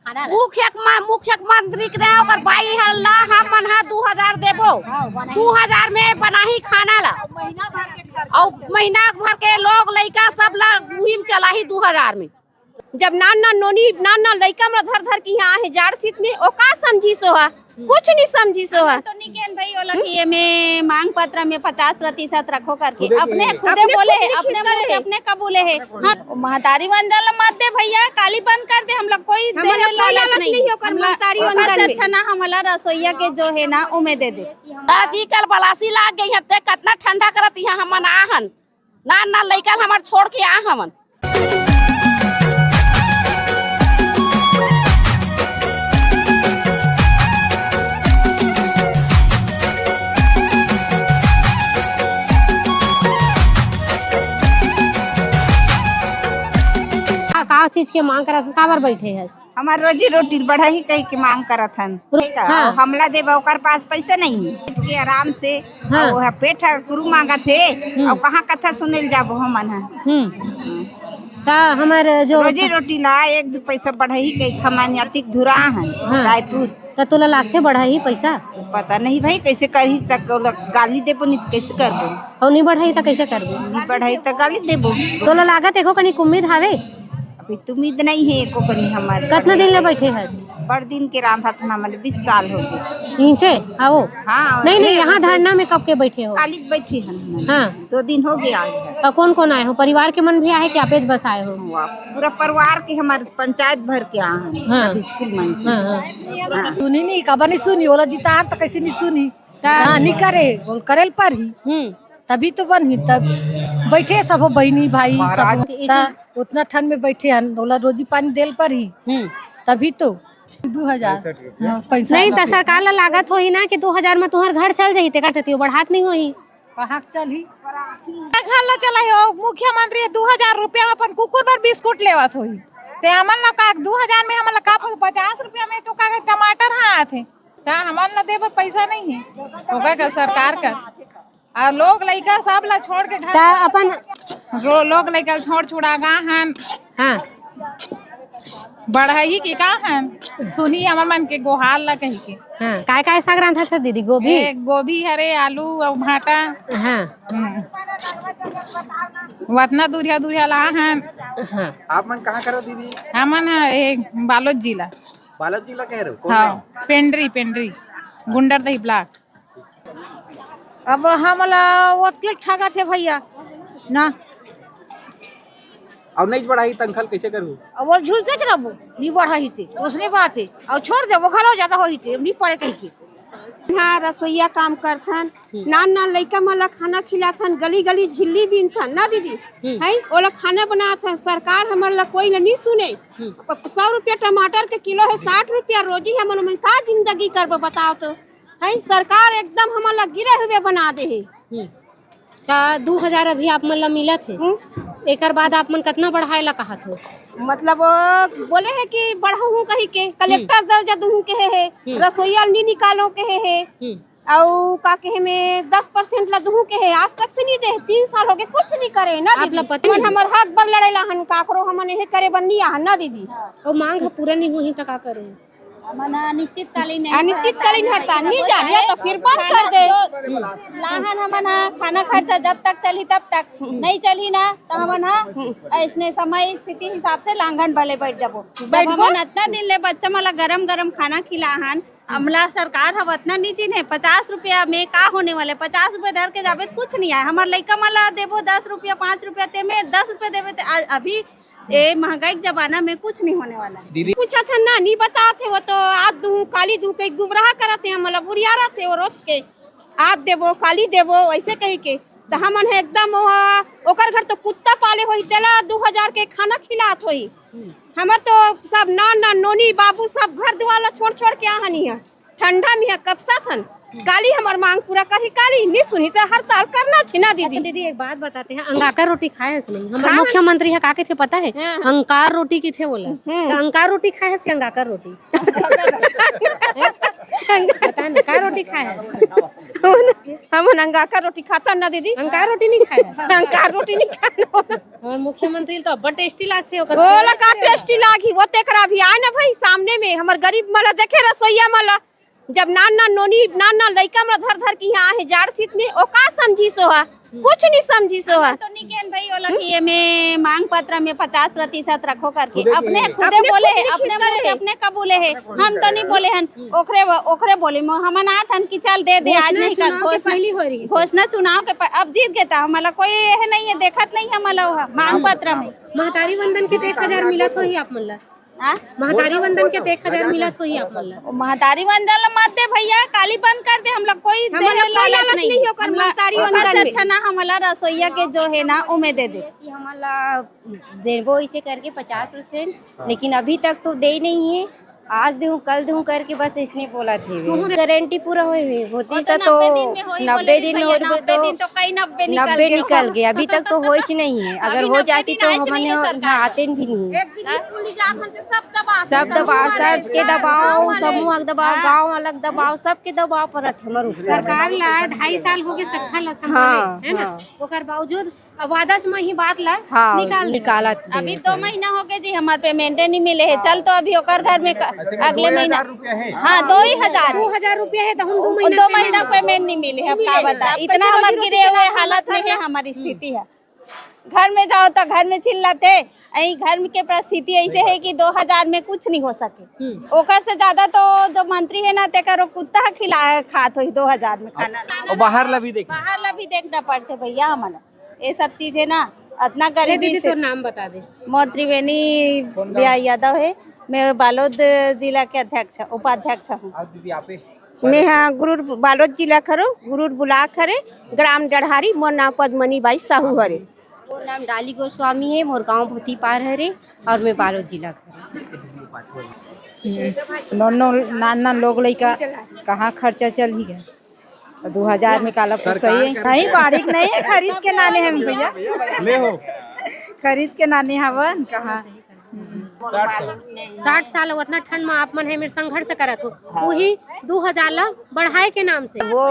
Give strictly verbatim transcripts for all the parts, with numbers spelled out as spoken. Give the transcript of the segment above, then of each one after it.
मुख्य, मुख्यमंत्री के ना ओकर बाई ह ला, हमन ह दू हजार देबो, दू हजार में बनाही खाना ला, अउ महीना भर के लोग लइका सब ला मुहिम चलाही दू हजार में। जब नान नान नोनी, नान नान लइका मन धर धर के यहाँ आहे जाड़ शीत में, ओ का समझी सो हा? कुछ नहीं समझी सो हा। तो नहीं केन भाई, ओला कि ये में मांग पत्र में पचास प्रतिशत रखो करके खुदे अपने की खुदे अपने बोले खुद है, लिखित अपने मुंह करे से है। अपने कबूले है। हाँ, महतारी वंदन ला मत दे भैया, काली बंद कर दे, हम लोग कोई हम लोग देने कोई लालच लालच नहीं। नहीं होकर हम लोग महतारी ओकर वंदन से में। अच्छा ना हमला रसोईया के जो है ना, ओमे दे दे। आज ही कल बलासी लाग गई है, ते कितना ठंडा करत यहाँ हमन आहन। ना, ना, लइका ल हमर छोड़ के आ हमन। का, का चीज के मांग करत हस? काबर बैठे हस? हमार रोजी रोटी बढ़ाही कही के मांग करत हन। रो-, ठीक है, हाँ। अउ हमला देबा, ओकर पास पैसा नहीं है। बैठ के आराम से, हाँ। अउ ओह पेट ह कुरु मांगत हे, हम्म। अउ कहाँ कथा सुने ल जाबो हमन ह? हम्म। त हमर जो रोजी रोटी ला एक दू पैसा बढ़ाही कही के हमन अतिक धुरा हन, हाँ। रायपुर। त तोला लागथे बढ़ाही पैसा? पता नहीं भाई, कैसे करही, तक ओला गाली देबो, नहीं त कैसे करबो? अउ नहीं बढ़ाही त कैसे करबो? नहीं बढ़ाही त गाली देबो। तोला लागत एको कनी उम्मीद हावे? अभी तो उम्मीद नहीं है एको कनी हमारे। कितना दिन ले बैठे हस? बड़ दिन के रांधत हन, मतलब बीस साल हो गए। नीचे आओ। हाँ, नहीं, नहीं, यहाँ धरना में कब के बैठे हो? काली बैठे हन। हाँ। दो दिन हो गया आज। और कौन कौन आए हो? परिवार के मन भी आए कि आपेच बस आए हो? पूरा परिवार के, हमारे पंचायत भर के आए हैं, हाँ। सब स्कूल मन के। हाँ, हाँ। हाँ। सुनी नहीं, काबर नहीं सुनी, ओला जितान त कैसे नहीं सुनी? का? हाँ, नहीं करे, बोल करे ल परही। हम्म। तभी तो बनही, तब बैठे सब बहिनी भाई, सब महाराज। त उतना ठंड में बैठे हन, ओला रोजी पानी देल परही। हम्म। तभी तो। दू हजार। हाँ, पैसा नहीं, त सरकार ला लागत होही ना कि दू हजार में तुहर घर चल जाही, तेकर सेती वो बढ़ात नहीं होही। कहाँ के चलही? घर ला चलाही हो, मुख्यमंत्री दू हजार रुपया में अपन कुकुर बर बिस्कुट लेवत होही। ते हमन ला का दू हजार में हमन ला का पचास रुपया में तो का टमाटर हा आथे? त हमन ला दे बर पैसा नहीं है, ओकर का सरकार का। आ लोग लइका सब ला छोड़ के घर त अपन रो-, लोग लइका छोड़ छुड़ा गा हन। हाँ। बढ़ाही के का हन? सुनी हमर मन के गोहार ला कही के। हाँ, काय काय साग रांधत हस दीदी? गोभी? ए, गोभी हरे, आलू अउ भाटा। हाँ। हम्म। वतना दूरिहा दूरिहा ला हन। हाँ। आप मन कहाँ करो दीदी? हमन ह, ए, बालोद जिला। बालोद जिला कह रहे हो? कौन हाँ, है? पेंड्री, पेंड्री, गुंडरदेही ब्लॉक। अब हमला ओतके ठगत हे भैया ना। अउ नहीं बढ़ाही त अंकल कैसे करहू? अब वो झुलते च रहबो, नहीं बढ़ाही ते, उसने बात है। अउ छोड़ दे, वो घलो ज्यादा होही ते, नहीं पड़े कही के। हाँ, रसोईया काम करथन, हम्म। नान नान लइका मन ला खाना खिलाथन, गली गली झिल्ली बीनथन ना दीदी, हम्म। हैं? ओला खाना बनाथन, सरकार हमर ला कोई ला नहीं सुने। हम्म। प-, सौ रुपया टमाटर के किलो है, साठ रुपया रोजी, हमन ओमन का जिंदगी करबो बताओ तो? हैं, सरकार एकदम हमन ला गिरे हुए बना दे हे। हम्म। त दू हजार अभी आप मन ला मिलत हे। हम्म। एकर बाद आप मन कतना बढ़ाए ला कहत हो? मतलब, बोले हे कि बढ़ाहूँ कही के, कलेक्टर हम्म। दर्जा दूहूँ कहे हे, हम्म। रसोईया नी निकालो कहे हे, हम्म। अउ का कहे में दस परसेंट ला दूहूँ कहे हे, आज तक से नहीं दे, तीन साल हो गए, कुछ नहीं करे ना आप दीदी। ला पता मन नहीं? हमर हक बर लड़े ला हन, काकरो हमन यही करे बर नहीं आहन ना दीदी। वो मांग ह पूरा नहीं होही त का करूँ? हमन ह अनिश्चितकालीन अनिश्चितकालीन हड़ताल नहीं जानिए तो फिर बंद कर दे। लाहन हमन ह खाना खर्चा जब तक चलही तब तक, नहीं चलही ना तो हमन ह ऐसने समय स्थिति हिसाब से लांघन भले बैठ जाबो। जब बैठबो। हमन अतना दिन ले बच्चा मन ला गरम गरम खाना खिलाहन, हमला सरकार ह अतना नहीं चिन्हे, पचास रुपया में का होने वाले, पचास रुपया धर के जाबे त कुछ नहीं आए। हमर लइका मन ला देबो दस रुपया, पाँच रुपया, ते में दस रुपया देबे ते आ-, अभी ए महंगाई के जमाना में कुछ नहीं होने वाला है। दीदी। पूछत हे ना, नहीं बतात हे, वो तो आज दूँ, काली दूँ के गुमराह करत हे, मतलब उरिया रहत हे वो रोज के, आज देबो, काली देबो, ऐसे कही के। त हमन हे एकदम वो, ओकर घर तो कुत्ता पाले होही, तेला दू हजार के खाना खिलात होही। हमर तो सब नान नान नोनी बाबू सब घर दुआर ला छोड़ छोड़ के आहन इहाँ, ठंडा में इहाँ कपसत हन। काली हमर मांग पूरा करही, काली नी सुनही से हड़ताल करना छी ना दीदी। अच्छा दीदी, एक बात बताते हैं, अंगाकर रोटी खाए हस नहीं? हमर हाँ। मुख्यमंत्री ह का कथे पता है? हाँ। अंकार रोटी कथे बोला। हम्म। तो अंकार रोटी खाए हस कि अंगाकर रोटी? बता ना, का रोटी खाए हस? हमन अंगाकर रोटी खाथन ना दीदी। अंकार रोटी नहीं खाए हस? अंकार रोटी नहीं खाए। हमर मुख्यमंत्री ल तो अब्बड़ टेस्टी लागथे ओकर। ओला का टेस्टी लागही, वो तेकरा भी आए ना भाई सामने में, हमर गरीब मन ला देखे, रसोईया मन ला, जब नान नान नोनी, नान नान लइका मन धर धर के यहाँ आहे जाड़ शीत में, ओ का समझी सोहा? कुछ नहीं समझी सोहा। तो नहीं कहन भाई ओला कि ये में मांग पत्र में पचास प्रतिशत रखो करके। खुदे अपने कहे। खुदे अपने बोले खुद है, लिखित अपने मुंह करे से है। अपने कबूले है। हम तो नहीं बोले हन, ओकरे ओकरे बोले मो हमन आत हन कि चल दे दे, आज घोषणा नहीं कर चुनाव के घोषणा। पहली हो रही है। घोषणा चुनाव के प-, अब जीत गए तो हमला कोई ये नहीं है, देखत नहीं हमला वो मांग पत्र में। महतारी वंदन के तो एक हजार मिलत होही आप मन ला। हाँ? महतारी वंदन के तो एक हजार मिलत होही आप मन ला। ओ महतारी वंदन ला मत दे भैया, काली बंद कर दे, हम लोग कोई हमन ला देहे कोई लालच लालच नहीं नहीं है। है ओकर हमला महतारी ओकर वंदन से में। अच्छा ना हमला रसोईया के जो है ना, ओमे दे दे। कि हमन ला देबो इसे करके पचास परसेंट, लेकिन अभी तक तो दे नहीं है। आज देहूँ, कल देहूँ करके बस इसने बोला थे। गारंटी पूरा होए हुए होती तो तो नब्बे दिन में होई, नब्बे बोले दिन में भैया, होई नब्बे तो दिन तो कई नब्बे निकल नब्बे गए। निकल गए, अभी तक तो होइच नहीं है। अगर अभी हो नब्बे जाती दिन तो आइच हमने नहीं है सरकार। यहाँ आते भी नहीं। एक दिन स्कूल नहीं जात हन तो सब दबा, सब दबा, सबके दबाव, समूह के दबाव, हाँ। गांव अलग दबाव, सबके दबाव परत है हमर ऊपर। सरकार ला ढाई साल हो गए सत्ता ला संभाले, हाँ, है ना? हाँ। ओकर बावजूद अब वादा में ही बात ला हाँ, निकाल दे। निकालत अभी दे। दो महीना हो गए जी, हमार पेमेंटे नहीं मिले है। हाँ। चल तो अभी ओकर घर में क-, ऐसे में अगले दो हजार महीना। रुपया है। हाँ, दो ही हजार। दो हजार रुपया है तो हम दो महीना दो महीना पेमेंट पेमेंट नहीं मिले है, अब का मिले। बता, अब इतना कैसे हमार रोजी गिरे रोटी हुए चलाओ? हालत में है, हमारी हम्म। स्थिति है। घर में जाओ तो घर में चिल्लाते, यही घर के परिस्थिति ऐसे है कि दो हजार में कुछ नहीं हो सके। हम्म। ओकर से ज्यादा तो जो मंत्री है ना, तेकर वो कुत्ता खिला खात होही दो हजार में खाना। और बाहर ला भी देख। बाहर ला भी देखना पड़ते भैया हमन। ये सब चीज है ना, इतना ए गरीबी दीदी, से। तोर नाम बता दे। मोर त्रिवेणी कौन गाँव? बिहारी यादव है, मैं बालोद जिला के अध्यक्ष, उपाध्यक्ष हूँ। आप दीदी, आप ही? मैं हाँ गुरूर, बालोद जिला खरो, गुरूर ब्लॉक हरे, ग्राम डढ़ारी, मोर नाम पद्मनी बाई साहू हरे। मोर नाम डाली गोस्वामी है, मोर गांव भूतीपार हरे और मैं बालोद जिला खरो। नौ नौ नान नान लोग लइका कहाँ खर्चा चल ही गए? दो हजार में काला सरकार पोसई का नहीं, बारीक नहीं है, खरीद के नाने हन भैया। ले हो। खरीद के नाने हवन कहाँ? साठ साल। साठ साल हो, उतना ठंड में आप मन है मेरे संघर्ष करत हो, हाँ। वही दो हजार ला बढ़ाए के नाम से। वो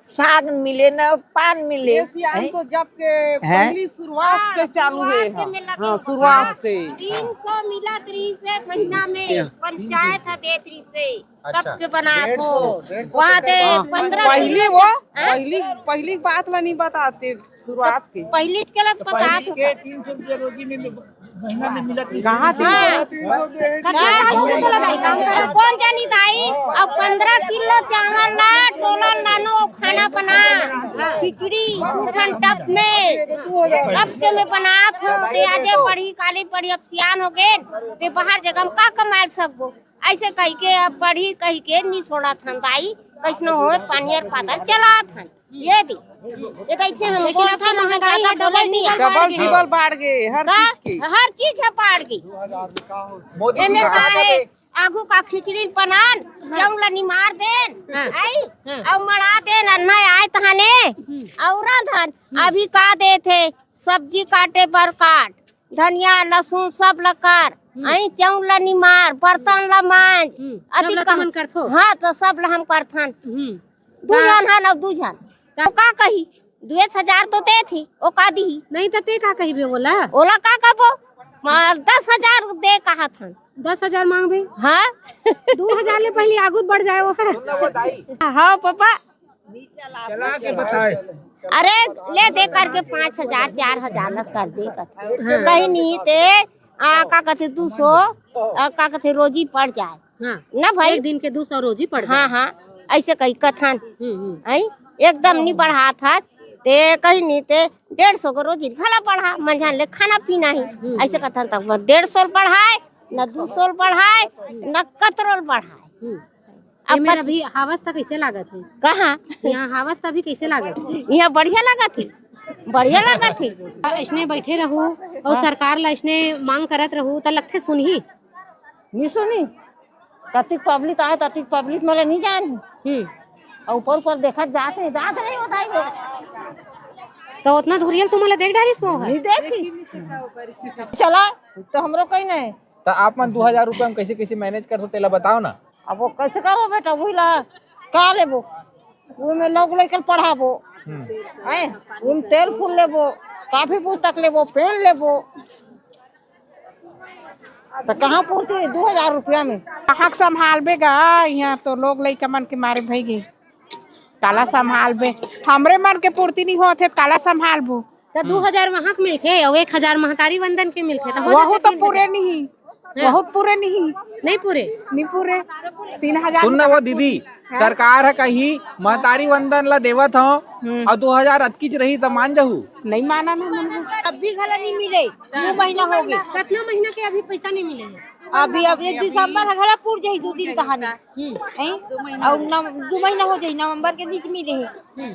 साग मिले ना पान मिले। ये सियान हैं? तो जब के हैं? पहली शुरुआत से चालू है। शुरुआत के हाँ। मेला हाँ, के शुरुआत से। तीन सौ मिला त्रिस एक महीना में, या। पंचायत ह देत रिहिसे, अच्छा। सबके बना डेढ़ सौ, को। डेढ़ सौ वहाँ तक दे हाँ। पंद्रह पहली वो, हाँ? पहली, पहली बात ला नहीं बताते, शुरुआत की। पहली के लग तो पता पहली था। के तीन सौ रुपया रोजी में महीना में मिलत नहीं कहाँ थी? हाँ। तीन सौ दे है। कहाँ हो गए तो लगाई काम करो। कौन जानी दाई, अब पंद्रह किलो चावल ला, टोला लानो, खाना बना, खिचड़ी, दू ठन टप में, टप के में बनात हो, ते आजे पढ़ी, काली पढ़ी, अब सियान हो गए, ते बाहर जगह में का कमाए सकबो? ऐसे कहि के अब पढ़ी कहि के नी छोड़त हन दाई, कैसनो होए पानी अर पातर चलात हन। ये दी, ये तो इतने हम लेकिन अब तो महंगाई है, डबल डबल टिबल बाढ़ गए हर चीज की। हर चीज है बाढ़ गई। मोदी एमे का है, आगू का खिचड़ी बनान, हाँ। जौन ला निमार देन, हाँ। आई, हाँ। और मड़ा देन, अन्ना आए तहाने, हम्म। और धन, हम्म। अभी का देत है, सब्जी काटे बर काट, धनिया, लहसुन सब ल कर, हम्म। आई चौल ल निमार, बर्तन ल मांज, हम्म, सब अति ल कह-, तुमन करथो? हाँ, तो सब ल हम करथन। हम्म। दू का-, झन हन अउ दू झन। का-, तो का कही? दुए हजार तो दे थी, ओ का दिही? नहीं तो ते का कहिबे ओला? ओला का कहबो? मा-, दस हजार दे कहत हन। दस हजार मांगबे? हाँ। दू हजार ले पहले आगू बढ़ जाए वो है। हाँ पापा, चला के बताए। अरे, ले दे करके पाँच हजार, चार हजार ल कर दे कर। हाँ। कहीं नहीं ते, आ, का कहते, दू सौ, आ, का कहते, रोजी पड़ जाए। हाँ। ना भाई? एक दिन के दू सौ रोजी पड़ जाए। हाँ, हाँ, ऐसे कही कथन। हम्म, हम्म। हैं? एकदम नहीं बढ़ात हस, ते कहीं नहीं ते डेढ़ सौ को रोजी घला बढ़ा, मंझान ले खाना पीना ही। हम्म। ऐसे कथन तक डेढ़ सौ बढ़ाए, न दू सौ बढ़ाए, न कतरोल बढ़ाए। हम्म। अब एमेर पत- अभी हावस त कइसे लागत हे? कहाँ? यहाँ हावस त अभी कइसे लागत हे? यहाँ बढ़िया लागत हे, बढ़िया लागत हे। अइसने बइठे रहू अउ हाँ। सरकार ला अइसने मांग करत रहू त लगथे सुनही? नी सुनी। कतिक पब्लिक आए, ततिक पब्लिक मोला नी जान। हम्म। अउ ऊपर ऊपर देखत जात हे, जात नहीं होता है वो। तो उतना धुरियल तुमला देख डारिस वो है? नहीं देखी। चला, तो हमरो कहीं नहीं। तो आप मन दू हजार रुपया में कैसे कैसे मैनेज करथो, तेला बताओ ना। अब वो कैसे करो बेटा, वही ला का लेबो, वो में लोग लेकर पढ़ाबो, हम्म। हैं, वो में तेल फूल लेबो, कापी पुस्तक लेबो, पेन लेबो, तो कहाँ पूर्ति दू हजार रुपया में? कहाँ के संभालबे गा? यहाँ तो लोग लइका मन के मारे भई गे। काला संभालबे? हमरे मन के पूर्ति नहीं होत हे, काला संभालबो? तो दू हजार वहाँ के मिलथे अउ एक हजार महतारी वंदन के मिलथे, तो हो वहू जाथे तो तीन हजार। पूरे नहीं, हाँ। वहू पूरे नहीं। नहीं पूरे? नहीं पूरे। तीन हजार सुन ना वो दीदी, हाँ? सरकार ह कही महतारी वंदन ला देवत हव हम्म। अउ दू हजार अतकीच रही त मान जहू। नहीं माना ना मन। अब भी घला नहीं मिले, दू महीना हो गए। कितना महीना के अभी पैसा नहीं मिले है? अभी, अब ये दिसंबर ह घला पूर जाही दू दिन कहानी। हम्म। हैं? अउ नव-, दू महीना हो जाही, नवंबर के बीच मिले ही। हम्म।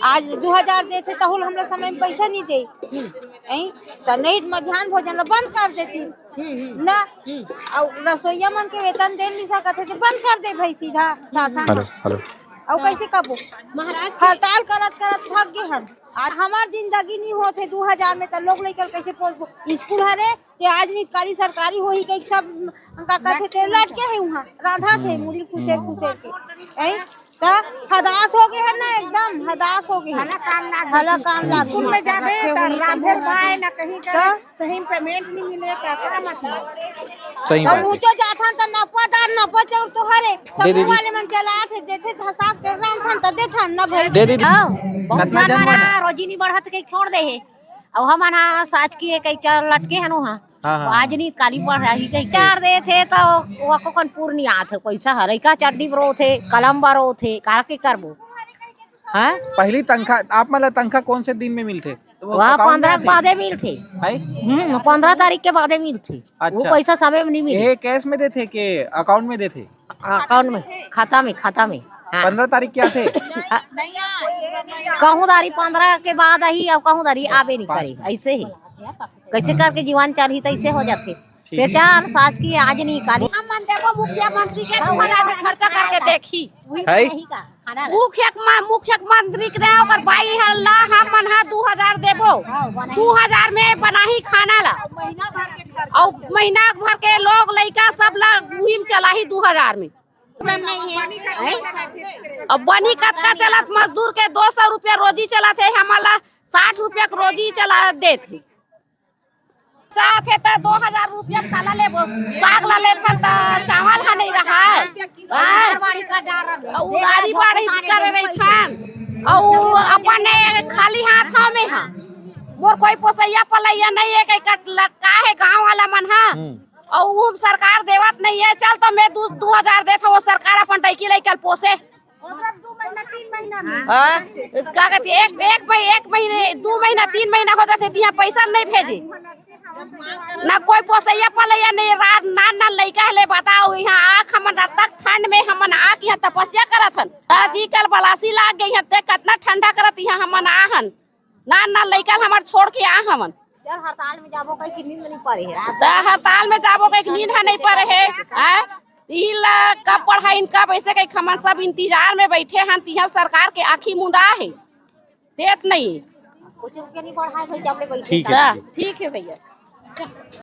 आज दू हजार देथे, तहुल हमला समय में पैसा नहीं दे। हम्म। हैं? त नहीं त मध्यान्ह भोजन ला बंद कर देती। हम्म, हम्म। ना। हम्म। अउ रसोईया मन के वेतन दे नहीं सकत हे, तो बंद कर दे भाई सीधा राशन। Hello, hello. अउ कैसे कबो? महाराज के हड़ताल करत करत थक गए हम। आज हमार जिंदगी नहीं होत हे दू हजार में, त लोग लइका कैसे पोसबो? स्कूल हरे, ते आज नहीं काली सरकारी होही कही सब का कहथे, ते लटके हे उहाँ, रांधा थे हम्म। मुड़ी कुचेर हम्म। कुचेर के। हैं? त हदास हो गए है ना, एकदम हदास हो गए है। हला काम लाग हला काम लाग स्कूल में जाबे त रांधे पाए ना कहीं का त सही पेमेंट नहीं मिले त का मतलब? सही त बात है। ऊंचो जाथन त नपा दार नपा चाउर तो हरे दे दीदी। वाले मन चला थे, देथे धसा के रांधन त देथन ना भाई। दे दीदी। हाँ, बहुत कितना जन जन बना? रोजी नहीं बढ़त के छोड़ दे है। अउ हमन हा शासकीय कई चार लटके हन उहाँ। हाँ, हाँ, आज हाँ। नहीं काली पढ़ाई कई कर दे थे तो वो को कन पूर्णिया थे, पैसा हरे का चड्डी बरो थे, कलम बरो थे, का के करबो? हाँ? पहली तनखा, आप मन ला तनखा कौन से दिन में मिलथे? तो वो वहाँ account में पंद्रह के आथे? बादे मिलथे। है? हम्म, पंद्रह तारीख के बादे मिलथे। वो अच्छा। पैसा समय में नहीं मिले। ये कैश में देथे के अकाउंट में देथे? अकाउंट में, खाता में, खाता में। हाँ। पंद्रह तारीख के आथे? हाँ। कहूँ दारी पंद्रह के बाद आही, अब कहूँ दारी आबे नहीं करे, ऐसे ही। कैसे करके जीवन चालही, तैसे हो जाथे। ठीक। पहचान साच की आज नहीं काली। हम मन देखो मुखिया मंत्री के दू हजार में खर्चा करके देखी। है? मुख्य म-, मुख्यमंत्री के दे ओकर बाई हल्ला, हम मन हा दू हजार देबो। दू हजार में बनाही खाना ला। अउ महीना भर के लोग लइका सब ला उही में चलाही दू हजार में। नहीं है। हैं? अब बनी कतका चलत, मजदूर के दो सौ रुपया रोजी चलत है, हमन ला साठ रुपया के रोजी चला देत है। साथ है त दो हजार रुपया काला लेबो, साग ला लेथन त चावल हा नहीं रहा है। हैं? अउ उधारी बाढ़ी करे रहिथन, अउ अपन खाली हाथ में हा। मोर कोई पोसैया पलैया नहीं है, कई कट लटका है गाँव वाला मन हा। हम्म। अउ ऊ सरकार देवत नहीं है, चल तो मैं दू, दू हजार देत हूँ, वो सरकार अपन टैकी लइकल पोसे। मतलब दू महीना, तीन महीना में। हाँ, का कहती, एक, एक मही-, एक महीने, दू महीना, तीन महीना हो जाथे, तिहाँ पैसा नहीं भेजे। ना कोई पोसैया पलैया नहीं, रात नान नान लइका हले, बताओ, यहाँ आक हमन रात तक ठंड में हमन आक यहाँ तपस्या करत हन। आज ही कल बलासी लाग गई है, ते कितना ठंडा करत यहाँ हमन आ हन। ना, ना, लइका ल हमर छोड़ के आ हमन। चल, हड़ताल में जाबो कहि के नींद नहीं परे हे। त हड़ताल में जाबो कहि के नींद ह नहीं परे हे। हैं? इही ला कब पढ़ाइन, कब ऐसे कहि के हमन सब इंतजार में बैठे हन, तिहल सरकार के आँखी मुंदा हे, देत नहीं। कुछ रुपया नहीं बढ़ाए भाई, जब ले बैठे ठीक है, तब। ठीक है। ठीक है भैया।